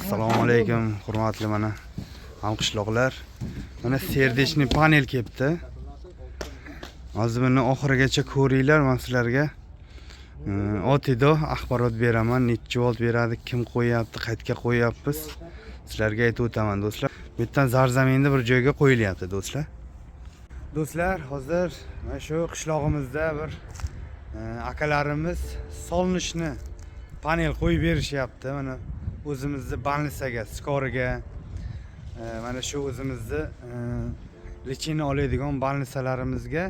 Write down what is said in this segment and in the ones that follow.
Assalomu alaykum, hurmatli mana hamqishloqlar. Mana сердечный panel kelibdi. Hozir buni oxirigacha ko'ringlar, men sizlarga otido axborot beraman, necha volt beradi, kim qo'yyapti, qayerga qo'yyapmiz. Sizlarga aytib o'taman, do'stlar. Bu yerdan zarzaminda bir joyga qo'yilyapti, do'stlar. Do'stlar, hozir mana shu qishlog'imizda bir akalarimiz солнечный panel qo'yib berishyapti. Mana o'zimizni больница ga, скорый ga, mana shu o'zimizni лечение oladigan больница larimizga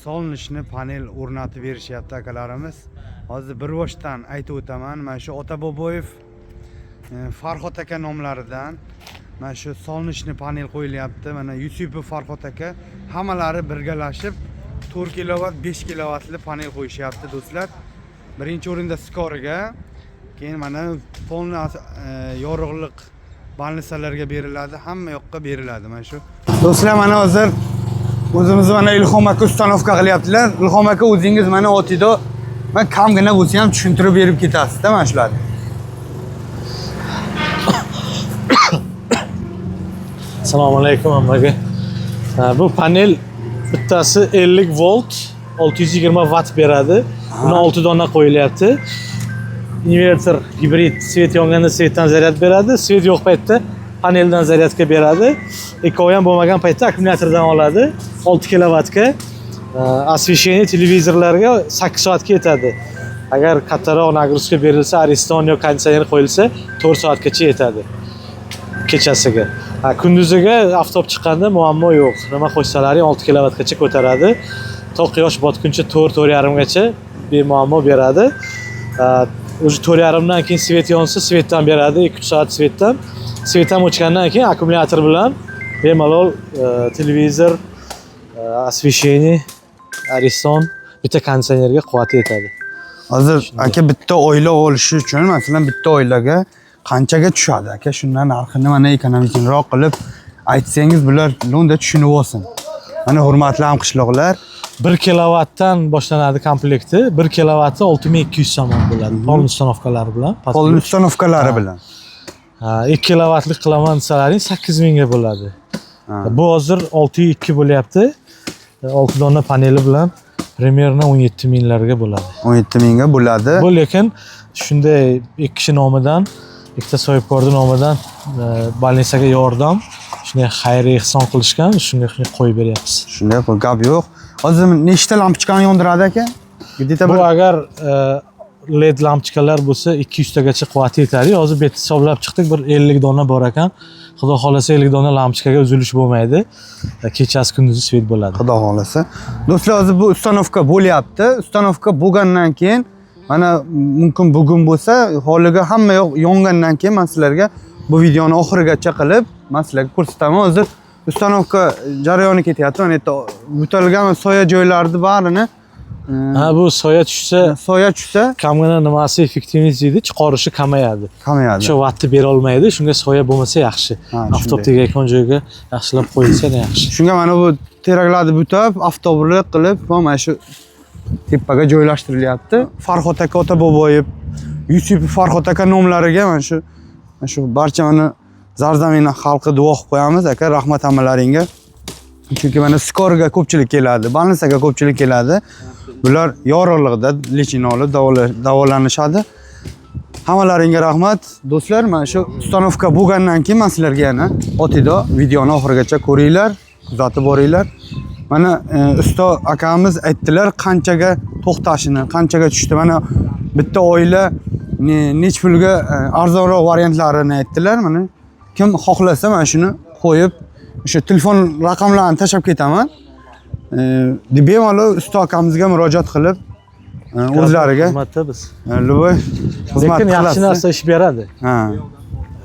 солнечный panel o'rnatib berishyapti akalarimiz. Hozir bir boshdan aytib o'taman, mana shu Ota Boboyev, Farhod aka nomlaridan mana shu солнечный panel qo'yilyapti. Mana Yusupov Farhod aka hammalari birgalashib 4 kilovat, 5 kilovatli panel qo'yishyapti, do'stlar. Birinchi o'rinda скорый ga, keyin mana полный yorug'liq больница larga beriladi, hamma yoqqa beriladi mana shu. Do'stlar, mana hozir o'zimiz mana Ilhom aka установка qilyaptilar. Ilhom aka, o'zingiz mana otido man kamgina bo'lsa ham tushuntirib berib ketasizda mana shularni. Assalomu alaykum hammaga. Bu panel bittasi 50 volt 620 watt beradi. Buni 6 dona qo'yilyapti. Inverter gibrid, свет yonganda свет dan zaryad beradi, свет yo'q paytda paneldan zaryadka beradi. Ikkovi ham bo'lmagan paytda akkumulyatordan oladi 6 kilovatga. Освещение, televizorlarga 8 soatga yetadi. Agar kattaroq нагрузка berilsa, Ariston yo konditsioner qo'yilsa, 4 soatgacha yetadi kechasiga. Ha, kunduziga oftob chiqqanda muammo yo'q. Nima qo'shsalaring 6 kilovatgacha ko'taradi. To quyosh botguncha 4 4,5 gacha bemuammo beradi. Ha, уже 4,5 dan keyin свет yonsa, свет dan beradi, 2-3 soat свет dan. Свет ham o'chgandan keyin akkumulyator bilan bemalol televizor, освещение, Ariston, bitta konditsionerga quvvati yetadi. Hozir aka bitta oila olishi uchun, masalan, bitta oilaga qanchaga tushadi aka? Shundan narxini mana экономичный roq qilib aytsangiz, bular unda tushunib olsin. Mana hurmatli hamqishloqlar, 1 kilovatdan boshlanadi komplekti. 1 kilovati 6200 somon bo'ladi. Полный установка lari bilan. Полный установка lari bilan. Ha, 2 kilovatlik qilaman desalaring 8000 ga bo'ladi. Bu hozir 6,2 bo'lyapti. 6 dona paneli bilan примерно 17 minglarga bo'ladi. 17 mingga bo'ladi. Bu lekin shunday ikki kishi nomidan, ikkita sohibkorni nomidan больница ga yordam, shunday xayriya ehson qilishgan, shunga qo'yib beryapmiz. Shunday qilib gap yo'q. Hozir nechta lampochkani yondiradi aka? Где-то Bu bir agar LED lampochkalar bo'lsa 200 tagacha quvvati yetadi. Hozir bu yerda hisoblab chiqdik, bir 50 dona bor ekan. Xudo xohlasa 50 dona lampochkaga uzilish bo'lmaydi. Kechasi kunduzi свет bo'ladi. Xudo xohlasa. Do'stlar, hozir bu установка bo'lyapti. Установка bo'lgandan keyin mana mumkin bugun bo'lsa, holiga hamma yoq yongandan keyin men sizlarga bu videoni oxirigacha qilib, men sizlarga ko'rsataman. Hozir установка jarayoni ketyapti. Mana yerda butalgan soya joylarni barini Ha, bu soya tushsa soya tushsa kamgina nimasi эффективность deydi, chiqarishi kamayadi. Kamayadi. O'sha vattni bera olmaydi. Shunga soya bo'lmasa yaxshi. Ha, Oftob shunday. tegayotgan joyga yaxshilab qo'yilsa yaxshi. Shunga mana bu teraklarni butab, avtobuslar qilib, mana shu tepaga joylashtirilyapti. Farhod aka Ota Boboyev, Yusupov Farhod aka nomlariga mana shu barcha mana Zarzamina xalqi duo qilib qo'yamiz aka, rahmat hammalaringga. Chunki mana скорый ga ko'pchilik keladi, больница ga ko'pchilik keladi. Bular yorug'likda лечение olib davolanishadi. Hammalaringga rahmat. Do'stlar, mana shu установка bo'lgandan keyin men sizlarga yana otido videoni oxirigacha ko'ringlar, kuzatib boringlar. Mana usto akamiz aytdilar qanchaga to'xtashini, qanchaga tushdi. Mana bitta oila nech pulga arzonroq variantlarini aytdilar. Mana kim xohlasa mana shuni qo'yib, o'sha telefon raqamlarini tashlab ketaman. Bemalol usto akamizga murojaat qilib, o'zlariga Xizmatda biz. Любой xizmat Lekin yaxshi qilasiz. narsa ish beradi.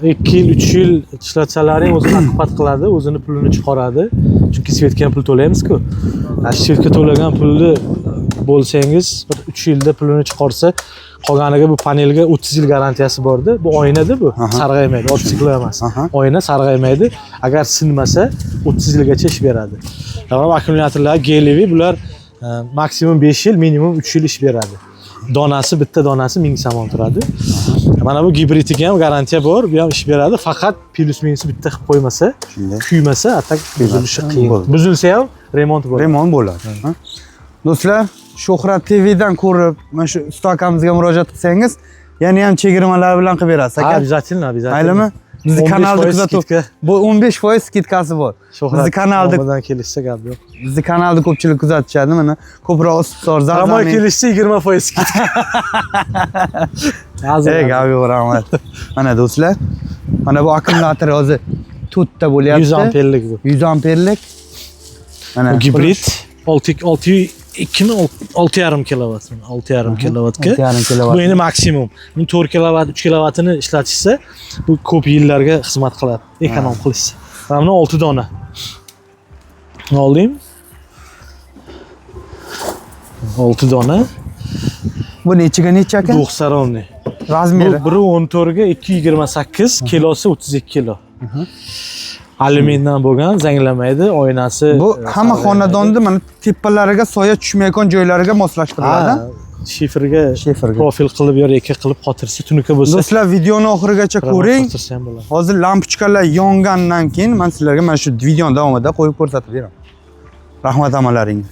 2 yil, 3 yil ishlatsalaring o'zini окупать qiladi, o'zini pulini chiqaradi. Chunki свет ga ham pul to'laymiz-ku. Shu свет ga to'lagan pulni bo'lsangiz, bir 3 yilda pulini chiqarsa, qolganiga bu panelga 30 yil garantiyasi borda. Bu oynada bu, sarg'aymaydi, стекло emas. Oyna sarg'aymaydi. Agar sinmasa 30 yilgacha ish beradi. Tamam, akkumulyatorlar гелевый, bular maksimum 5 yil, minimum 3 yil ish beradi. Donasi, bitta donasi 1000 somon turadi. Mana bu gibridiga ham garantiya bor, bu ham ish beradi. Faqat плюс минус bitta qilib qo'ymasa, Shunday. Kuymasa, а так buzilishi qiyin. Bo'ldi. Buzilsa ham remont bo'ladi. Remont bo'ladi. Ha? Do'stlar, Shuhrat TVdan ko'rib, mana shu usta akamizga murojaat qilsangiz, yana ham chegirmalar bilan qilib berasiz, Ha, aka. Обязательно, обязательно. Maylimi? Bizni 15% kanalda kuzatuv. Скидка. Bu 15% скидка si bor. Shuhrat Bizni kanalda nomidan kelishsa, gap yo'q. Bizni kanalda ko'pchilik kuzatishadi. Mana ko'proq istisor Ramon zarzamin. Kelishsa, 20% скидка. Hazil, Ey, hazil. gap yo'q, rahmat. Mana do'stlar, mana bu akkumulyator hozir to'rtta bo'lyapti. 100 amperlik bu. 100 amperlik. Mana Bu gibrid 6 6 2 mi, 6,5 kilovat. 6,5 kilovatga. 6,5 kilovat. Bu endi maksimum. Buni 4 kilovat, 3 kilovatini ishlatishsa, bu ko'p yillarga xizmat qiladi. Эконом qilishsa. Mana buni 6 dona. Olding. 6 dona. Bu nechiga necha aka? Двухсторонний. Bu Размер i. biri 14 ga 2,28, kilosi 32 kilo. Alyumindan bo'lgan, zanglamaydi, oynasi Bu hamma sarg'aymaydi. xonadonda mana tepalariga soya tushmayotgan joylariga moslashtiriladi. Ha, shiferga, Shiferga. Profil qilib yo reka qilib qotirsa, tunuka bo'lsa, Do'stlar, videoni oxirigacha remont ko'ring. Qotirsa ham bo'ladi. Hozir lampochkalar yongandan keyin man sizlarga mana shu videoni davomida qo'yib ko'rsatib beraman. Rahmat hammalaringga.